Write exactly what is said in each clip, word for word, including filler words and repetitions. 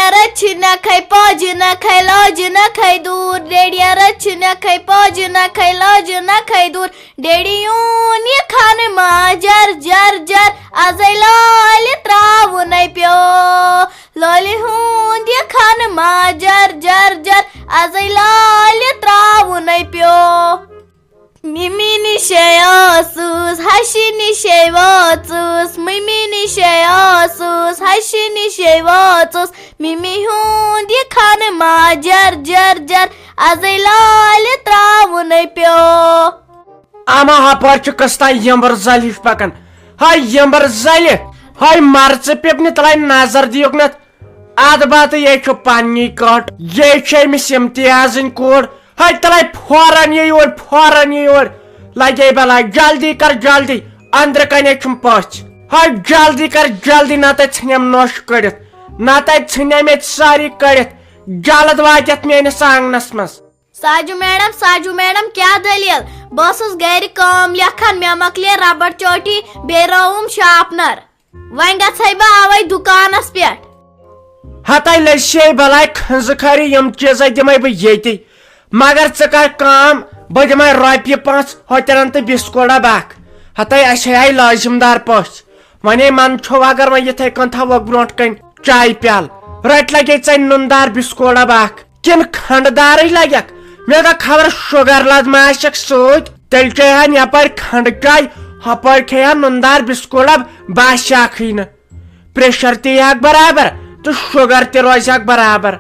رَچھِ نَکھَے پاجہِ نَکھَے لاجہِ نَکھَے دوٗر، ڈیڈیَن رَچھِ نَکھَے پاجہِ نَکھَے لاجہِ نَکھَے دوٗر۔ ڈیڈیُن یہِ خانہٕ ماجر جر جر، اَزَے لالہِ ترٛاوُنَے پیو۔ لالہِ ہُنٛد یہِ خانہٕ ماجر جر جر، اَزَے لالہِ ترٛاوُنَے پیو۔ مِمی نِشے ٲسٕس، ہَشہِ نِشے وٲژٕس، مِمی نِشے ٲسٕس، ہَشہِ نِشے وٲژٕس۔ مِمی ہُنٛد یہِ خانہٕ ماجر جر جر، اَزَے لالہِ ترٛاوُنَے پیو۔ اما ہپٲرۍ چھُ قٕسطا یمبر زلہِ ہِش پکان۔ ہاے یمبر زلہِ، ہاے مرژٕ پِپنہِ تلے نظر دِیُکھ نتھ۔ ادٕ بتہٕ یے چھُ پننی کٔٹ، یے چھِ أمِس امتیازٕنۍ کوٗر۔ ہاے تلے فوراً یہِ یور، فوراً یہِ یور۔ لگے بلاے، جلدی کر جلدی، أنٛدرٕ کنے چھُم پٔژھۍ۔ ہاے جلدی کر جلدی، نتہٕ ژھٕنٮ۪م نوٚش کٔڑِتھ، نتہٕ ژھٕنٮ۪م ییٚتہِ سٲری کٔڑِتھ۔ جلد واتٮ۪تھ میٲنِس آنگنس منٛز۔ ساجو میڈم، ساجو میڈم، کیٛاہ دٔلیٖل؟ بہٕ ٲسٕس گرِ کٲم لیکھان، مےٚ مۄکلے ربڑ چوٹی، بیٚیہِ رٲوٕم شارپنر۔ وۄنۍ گژھے بہٕ اوے دُکانس پٮ۪ٹھ۔ ہتے لٔسے بلاے کھنزٕ کھاری، یِم چیٖزے دِمے بہٕ ییٚتی۔ مگر ژٕ کر کٲم، بہٕ دِمے رۄپیہِ پانٛژھ ہوٚتٮ۪ن تہٕ بسکوٹ ڈبہٕ اکھ۔ ہتے اسے آیہِ لٲزِم دار پٔژھۍ۔ ونے من چھو اگر وۄنۍ یِتھے کٔنۍ تھاوکھ برونٛٹھ کنہِ چایہِ پیالہٕ، رٔٹۍ لگے ژےٚ نُندار بسکوٹ ڈبہٕ اکھ۔ کِنہٕ کھنٛڈٕ دارٕے لگٮ۪کھ؟ مےٚ دوٚپ خبر شُگر لد ما آسٮ۪کھ سۭتۍ، تیٚلہِ چیٚیہِ ہن یپٲرۍ کھنٛڈٕ چاے، ہپٲرۍ کھیٚیہِ ہن نُندار بسکوٹ ڈبہٕ، باسہِ اکھٕے نہٕ۔ پریشر تہِ یِیہِ ہاکھ برابر تہٕ شُگر تہِ روزِ ہاکھ برابر۔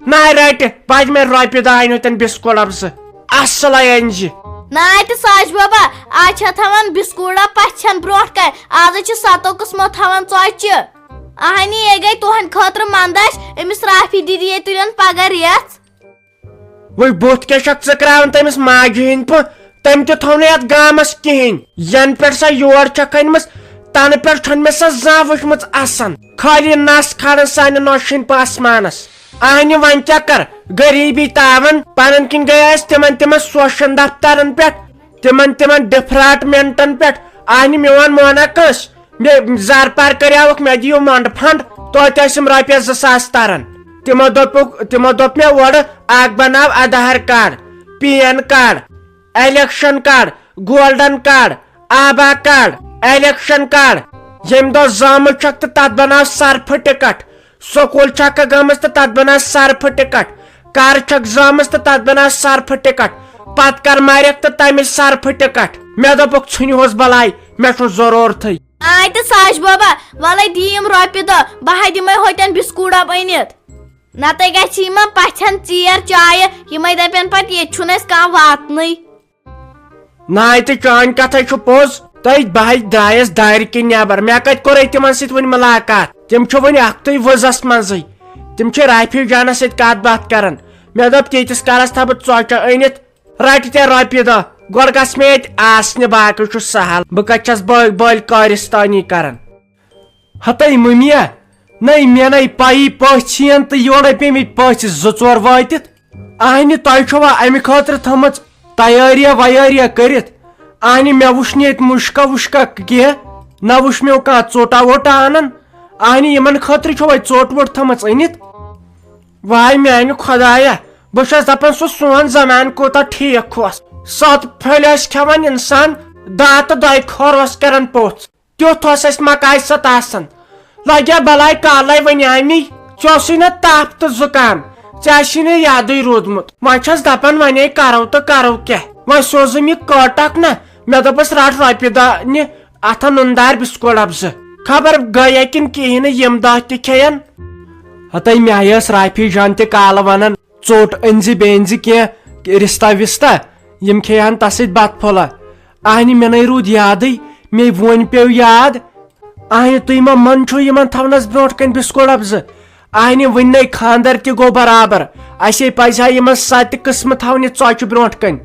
ناے رٹہِ، پزِ مےٚ رۄپیہِ دہ انہِ ہوتن بسکوٹ ڈبہٕ زٕ۔ اصلے أنۍ زِ۔ ناے تہٕ ساج بابا، آز چھا تھاوان بسکوٹ ڈبہٕ پژھٮ۪ن برونٛٹھ کنہِ، آزے چھِ ستو قٕسمو تھاوان ژۄچہِ۔ اہنی، یے گٔے تُہنٛدِ خٲطرٕ مندچھ، أمِس رافی دیدی یے تُلن پگاہ ریژھ۔ وۄنۍ بُتھ کیٛاہ چھکھ ژٕ کرٛاوان تٔمِس ماجہِ ہٕنٛدۍ پٲٹھۍ؟ تٔمۍ تہِ تھوٚو نہٕ یتھ گامس کِہیٖنۍ۔ ینہٕ پٮ۪ٹھ سۄ یور چھکھ أنمٕژ، تنہٕ پٮ۪ٹھ چھَنہٕ مےٚ سۄ زانٛہہ وٕچھمٕژ اَسن۔ خٲلی نس کھالان سانہِ نۄشہِ ہٕنٛدۍ پاسمانس۔ اہنہِ وۄنۍ کیٛاہ کر، غریٖبی تاون، پنٕنۍ کِنۍ گٔیے أسۍ تِمن تِمن سوشن دفترن پٮ۪ٹھ، تِمن تِمن ڈپارٹمنٹن پٮ۪ٹھ۔ اہنہِ میون مونہ کٲنٛسہِ؟ مےٚ زر پار کریاوکھ، مےٚ دِیِو منڈ پھنڈ، توتہِ ٲسِم رۄپیس زٕ ساس تران۔ تِمو دوٚپُکھ، تِمو دوٚپ مےٚ اورٕ اکھ بناو Aadhaar card, PAN card, election card, golden card, ABHA card, election card. ییٚمہِ دۄہ زامٕژ چھکھ تہٕ تتھ بناو صرفہٕ ٹکٹ۔ سکول چھکھ گٔمٕژ تہٕ تتھ بناو صرفہٕ ٹکٹ۔ کر چھکھ زامٕژ تہٕ تتھ بناو صرفہٕ ٹکٹ۔ پتہٕ کر مارکھ تہٕ تمِچ صرفہٕ ٹکٹ۔ مےٚ دوٚپُکھ، ژھٕنہِ ہوس بلاے، مےٚ چھُنہٕ ضروٗرتھٕے۔ آے تہٕ ساج بابا، ولے دِیِم رۄپیہِ دہ، بہٕ ہا دِمے ہوتٮ۪ن بسکوٹ ڈبہٕ أنِتھ۔ نتہٕ گژھِ یِمن پژھٮ۪ن ژیر چایہِ، یِمے دپن پتہٕ، ییٚتہِ چھُنہٕ اَسہِ کانٛہہ واتنٕے۔ ناے تہٕ چٲنۍ کتھے چھُ پوٚز، تہٕ بہٕ ہا درٛایس دارِ کِنۍ نٮ۪بر، مےٚ کتہِ کوٚرے تِمن سۭتۍ وُنہِ مُلاقات؟ تِم چھِ وُنہِ اکھتُے وُزس منٛزٕے۔ تِم چھِ رافی جانس سۭتۍ کتھ باتھ کران۔ مےٚ دوٚپ، تیٖتِس کالس تھاو بہٕ ژۄچہِ أنِتھ، رٹہِ ژےٚ رۄپیہِ دہ، گۄڈٕ گژھ مےٚ ییٚتہِ آسنہِ، باقٕے چھُ سہل۔ بہٕ کتہِ چھس بٲ-، بٲلۍ کٲرِستٲنی کران؟ ہتے مٔمیا، نَے مےٚ نَے پَیی پٔژھۍ یِن تہٕ یورَے پیٚمٕتۍ پٔژھۍ زٕ ژور وٲتِتھ۔ اَہنہِ تۄہہِ چھوا اَمہِ خٲطرٕ تھٲمٕژ تیٲریا ویٲریا کٔرِتھ؟ اَہنہِ مےٚ وُچھ نہٕ ییٚتہِ مُشکا وُشکا کینٛہہ، نہ وُچھ مےٚ کانٛہہ ژوٚٹا ووٚٹا اَنان۔ اَہنہِ یِمَن خٲطرٕ چھوا ژوٚٹ ووٚٹ تھٲمٕژ أنِتھ؟ واے میانہِ خۄدایا، بہٕ چھَس دَپان سُہ سون زمانہٕ کوٗتاہ ٹھیٖک اوس۔ ستھ پھٔلۍ ٲسۍ کھٮ۪وان اِنسان، دَہ تہٕ دۄیہِ خٲر اوس کران پوٚژھ۔ تیُتھ اوس اَسہِ مکاے ست آسان۔ لگیا بلاے کالے وۄنۍ آمی، ژےٚ اوسُے نہ تپھ تہٕ زُکام، ژےٚ آسی نہٕ یادٕے روٗدمُت۔ وۄنۍ چھَس دَپان وۄنۍ ہے کرو تہٕ کرو کیٛاہ؟ وۄنۍ سوزُم یہِ کٲٹکھ نہ، مےٚ دوٚپُس رٹ رۄپیہِ دہ نہِ، اَتھ اَن نُندار بِسکوٹ ڈبہٕ زٕ۔ خبر گٔیہ کِنہٕ کِہیٖنۍ نہٕ، یِم دہ تہِ کھیٚین۔ ہتے مےٚ ٲس رافی جان تہِ کالہٕ ونان، ژوٚٹ أنۍ زِ بیٚیہِ أنۍ زِ کینٛہہ رِستا وِستا، یِم کھیٚیہِ ہن تس سۭتۍ بتہٕ پھوٚلہ۔ اہنہِ مےٚ نے روٗد یادٕے، مےٚ وۄنۍ پیوٚو یاد۔ اہنہِ تُہۍ ما منٛدچھو یِمن تھاونس برونٛٹھ کنہِ بِسکوٹ ڈبہٕ زٕ؟ اہنہِ وٕنۍ نے خانٛدر تہِ گوٚو برابر، اسے پزِ ہا یِمن ستہِ قٕسمہٕ تھاونہِ ژۄچہِ برونٛٹھ کنہِ۔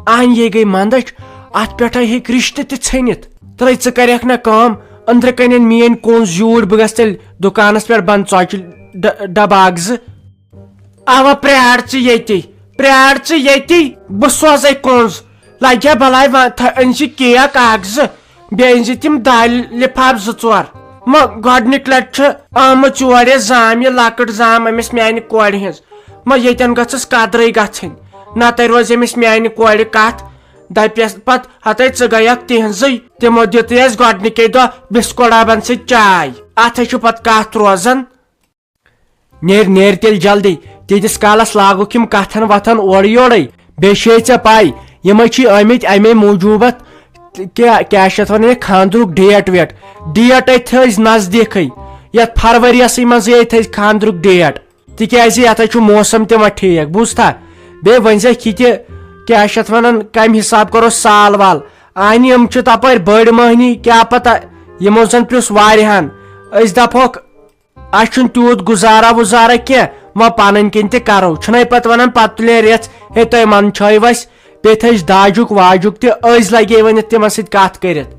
اہنہِ یے گٔے منٛدچھ، اتھ پٮ۪ٹھے ہیٚکہِ رشتہٕ تہِ ژھیٚنِتھ۔ ترے ژٕ کرکھ نہ کٲم، أنٛدرٕ کنٮ۪ن میٲنۍ کونٛز یوٗرۍ، بہٕ گژھٕ تیٚلہِ دُکانس پٮ۪ٹھ بنہٕ ژۄچہِ ڈ-، ڈبہٕ اکھ زٕ۔ اوا، پرٛار ژٕ ییٚتی، پرٛار ژٕ ییٚتی، بہٕ سوزے کونٛز۔ لگیا بلاے وا-، تھٲ-، أنۍ زِ کیک اکھ زٕ، بیٚیہِ أنۍ زِ تِم دالہِ لفاف زٕ ژور۔ ما گۄڈنِک لٹہِ چھِ آمٕژ یور یہِ زام، یہِ لۄکٕٹ زام أمِس میانہِ کورِ ہٕنٛز۔ ما ییٚتٮ۪ن گٔژھٕس قدرٕے گژھٕنۍ، نتہٕ روزِ أمِس میانہِ کورِ کتھ۔ دپٮ۪س پتہٕ، ہتے ژٕ گٔیکھ تِہنٛزٕے، تِمو دِتٕے اسہِ گۄڈنِکے دۄہ بسکوٹ ڈبن سۭتۍ چاے۔ اتھے چھُ پتہٕ کتھ روزان۔ نیر، نیر تیٚلہِ جلدی، تیٖتِس کالس لاگُکھ یِم کتھن وتھن اورٕ یورے۔ بیٚیہِ چھے ژےٚ پاے، یِمے چھِ آمٕتۍ امے موٗجوٗبتھ، کیٛاہ، کیٛاہ چھِ اتھ ونان، یہِ خانٛدرُک ڈیٹ ویٹ، ڈیٹے تھٲوۍ نزدیٖکھٕے، یتھ فرؤریسٕے منٛزٕے تھٲوۍ خانٛدرُک ڈیٹ، تِکیازِ یتھ چھُ موسم تہِ وۄنۍ ٹھیٖک، بوٗزتھا؟ بیٚیہِ ؤنۍ زٮ۪کھ یہِ تہِ، کیٛاہ چھِ اتھ ونان، کمہِ حساب کرو سال وال؟ اہنہِ، یِم چھِ تپٲرۍ بٔڑۍ مٔہنی، کیٛاہ پتہ، یِمو زن پرٛژھ واریاہن۔ أسۍ دپہوکھ، اسہِ چھُنہٕ تیوٗت گُزارا وُزارا کینٛہہ، وۄنۍ پنٕنۍ کِنۍ تہِ کرو۔ چھُنَے پتہٕ ونان، پتہٕ تُلے رٮ۪ژھ، ہے، تۄہہِ منٛدچھٲیوٕ اسہِ، بیٚیہِ تھٲوۍ أسۍ داجُک واجُک تہِ، أسۍ لگے ؤنِتھ تِمن سۭتۍ کتھ کٔرِتھ۔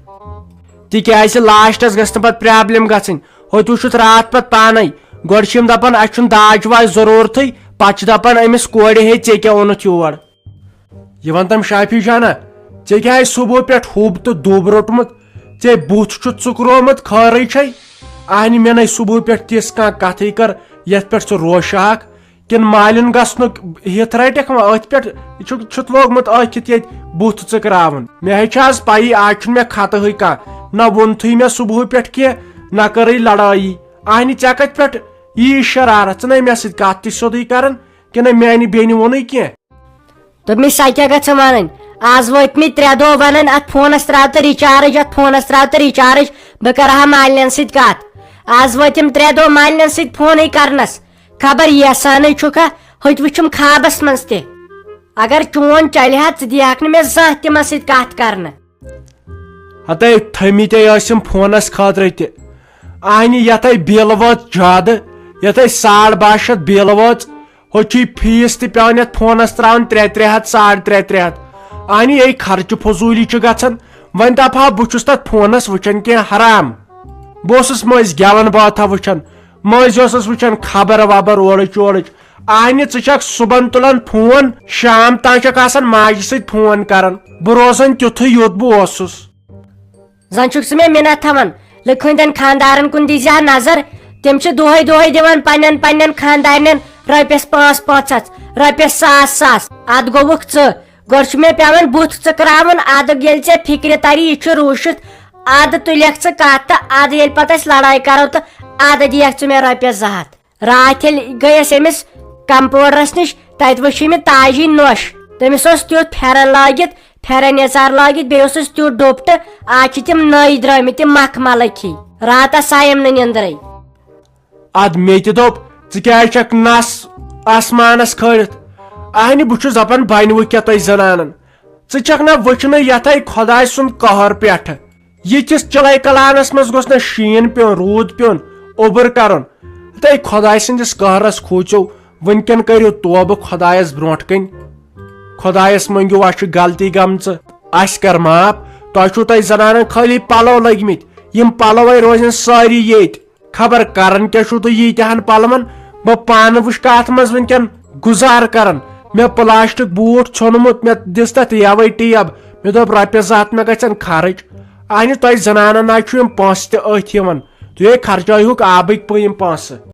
تِکیازِ لاسٹس گٔژھ نہٕ پتہٕ پرابلم گژھٕنۍ۔ ہوٚتہِ وٕچھُتھ راتھ پتہٕ پانے، گۄڈٕ چھِ یِم دپان، اسہِ چھُنہٕ داج واج ضروٗرتھٕے، پتہٕ چھِ دپان أمِس کورِ، ہے، ژےٚ کیٛاہ اوٚنُتھ یور؟ یہِ وَن تَم شافی جانہ، ژےٚ کیٛاہ آسہِ صُبحہٕ پٮ۪ٹھ ہوٚب تہٕ دوٚب روٚٹمُت؟ ژےٚ بُتھ چھُ ژُکرومُت، خٲرٕے چھے؟ اہنہِ، مےٚ نے صُبحہٕ پٮ۪ٹھ تِژھ کانٛہہ کتھٕے کٔر، یتھ پٮ۪ٹھ ژٕ روشہٕ ہاکھ۔ کِنہٕ مالِن گژھنُک ہِتھ رٹکھ وۄنۍ أتھۍ پٮ۪ٹھ؟ یہِ چھُکھ، چھُتھ لوگمُت أتھۍ کِتھ ییٚتہِ بُتھ ژٕکراوُن؟ مےٚ ہے چھِ از پَیی، از چھُنہٕ مےٚ ختٕہٕے کانٛہہ۔ نہ ووٚنتھٕے مےٚ صُبحہٕ پٮ۪ٹھ کینٛہہ، نہ کٔرٕے لڑٲیی۔ اہنہِ، ژےٚ کتہِ پٮ۪ٹھ یی شرارت؟ ژٕ نے مےٚ سۭتۍ کتھ تہِ سیوٚدُے کران، کِنہٕ میانہِ بیٚنہِ ووٚنُے کینٛہہ؟ دوٚپمَس، سۄ کیٛاہ گٔژھٕم وَنٕنۍ؟ آز وٲتۍ مٕتۍ ترٛےٚ دۄہ وَنان، اَتھ فونَس ترٛاو تہٕ recharge، اَتھ فونَس ترٛاو تہٕ recharge، بہٕ کَرٕ ہا مالِنٮ۪ن سۭتۍ کَتھ۔ آز وٲتۍ یِم ترٛےٚ دۄہ مالِنٮ۪ن سۭتۍ فونٕے کَرنَس۔ خبر یَسانٕے چھُکھا، ہوٚتہِ وٕچھُم خابَس منٛز تہِ۔ اگر چون چَلہِ ہا، ژٕ دِیہَکھ نہٕ مےٚ زانٛہہ تِمَن سۭتۍ کَتھ کَرنہٕ۔ ہتے تھٲمِتۍ ٲسِم فونس خٲطرٕ تہِ۔ اہنہِ، یتھے بِل وٲژ زیادٕ، یتھے ساڑ باہ شیتھ بِل وٲژ، ہُہ چھُے فیس تہِ پٮ۪وان یتھ فونس تراوُن ترٛےٚ ترٛےٚ ہتھ، ساڑ ترٛےٚ ترٛےٚ ہتھ۔ اہنہِ، یے خرچہٕ فضوٗلی چھِ گژھان۔ وۄنۍ دپہٕ ہا، بہٕ چھُس تتھ فونس وٕچھان کینٛہہ حرام۔ بہٕ اوسُس مٔنٛزۍ گٮ۪وَن باتھا وٕچھان، مٔنٛزۍ اوسُس وٕچھان خبر وبر اورٕچ یورٕچ۔ اہنہِ، ژٕ چھکھ صُبحن تُلان فون، شام تام چھکھ آسان ماجہِ سۭتۍ فون کران۔ بہٕ روزان تیُتھُے یوٚت بہٕ اوسُس۔ زن چھُکھ ژٕ مےٚ مِنت تھاوان، لُکہٕ ہٕنٛدٮ۪ن خانٛدارن کُن دیٖزِ ہا نظر، تِم چھِ دۄہے دۄہے دِوان پننٮ۪ن پننٮ۪ن خانٛدارنٮ۪ن رۄپیس پانٛژھ پانٛژھ ہتھ، رۄپیس ساس ساس۔ اتھ گوٚوُکھ ژٕ۔ گۄڈٕ چھُ مےٚ پٮ۪وان بُتھ ژٔکراوُن، ادٕ ییٚلہِ ژےٚ فِکرِ تری یہِ چھُ روٗشِتھ، ادٕ تُلکھ ژٕ کتھ تہٕ ادٕ ییٚلہِ پتہٕ أسۍ لڑٲے کرو تہٕ ادٕ دِیکھ ژٕ مےٚ رۄپیس زٕ ہتھ۔ راتھ ییٚلہِ گٔیَس أمِس کمپاوڈرس نِش، تتہِ وٕچھ مےٚ تاجی نۄش۔ تٔمِس اوس تیُتھ پھٮ۪رن لٲگِتھ، پھٮ۪رن یژار لٲگِتھ، بیٚیہِ اوسُس تیُتھ ڈُپٹہٕ۔ آز چھِ تِم نٔوۍ درٛٲمٕتۍ، تِم مخملٕکۍ ہی۔ راتس آیم نہٕ نِندرٕے۔ ادٕ مےٚ تہِ دوٚپ، ژٕ کیٛازِ چھکھ نس آسمانس کھٲلِتھ؟ اہنہِ، بہٕ چھُس دپان، بنہِ وۄنۍ کیٛاہ تۄہہِ زنانن؟ ژٕ چھکھ نا وٕچھنٕے یتھے خۄداے سُنٛد قہر پٮ۪ٹھٕ؟ یِتھِس چِلَے کلانس منٛز گوٚژھ نہ شیٖن پیوٚن، روٗد پیوٚن، اوٚبُر کرُن۔ تہٕ خۄداے سٕنٛدِس قہرس کھوٗژِو، وٕنکٮ۪ن کٔرِو توبہٕ خۄدایس برونٛٹھ کنہِ۔ خۄدایس مٔنٛگِو، اَسہِ چھِ غلطی گٔمژٕ، اَسہِ کر معاف۔ تۄہہِ چھُو تۄہہِ زنانن خٲلی پلو لٔگۍ مٕتۍ، یِم پلوے روزن سٲری ییٚتۍ۔ خبر کران کیٛاہ چھُو تُہۍ ییٖتیٛاہن پلون؟ بہٕ پانہٕ وٕچھ کتھ منٛز وٕنکٮ۪ن گُزار کران۔ مےٚ پلاسٹک بوٗٹھ ژھیوٚنمُت، مےٚ دِژ تتھ یوے ٹیب۔ مےٚ دوٚپ، رۄپیس زٕ ہتھ مےٚ گژھن خرٕچ۔ اہنہِ، تۄہہِ زنانن نہ چھُ یِم پونٛسہٕ تہِ أتھۍ یِوان۔ تُہۍ ہے خرچٲیہُکھ آبٕکۍ پٲٹھۍ یِم پونٛسہٕ۔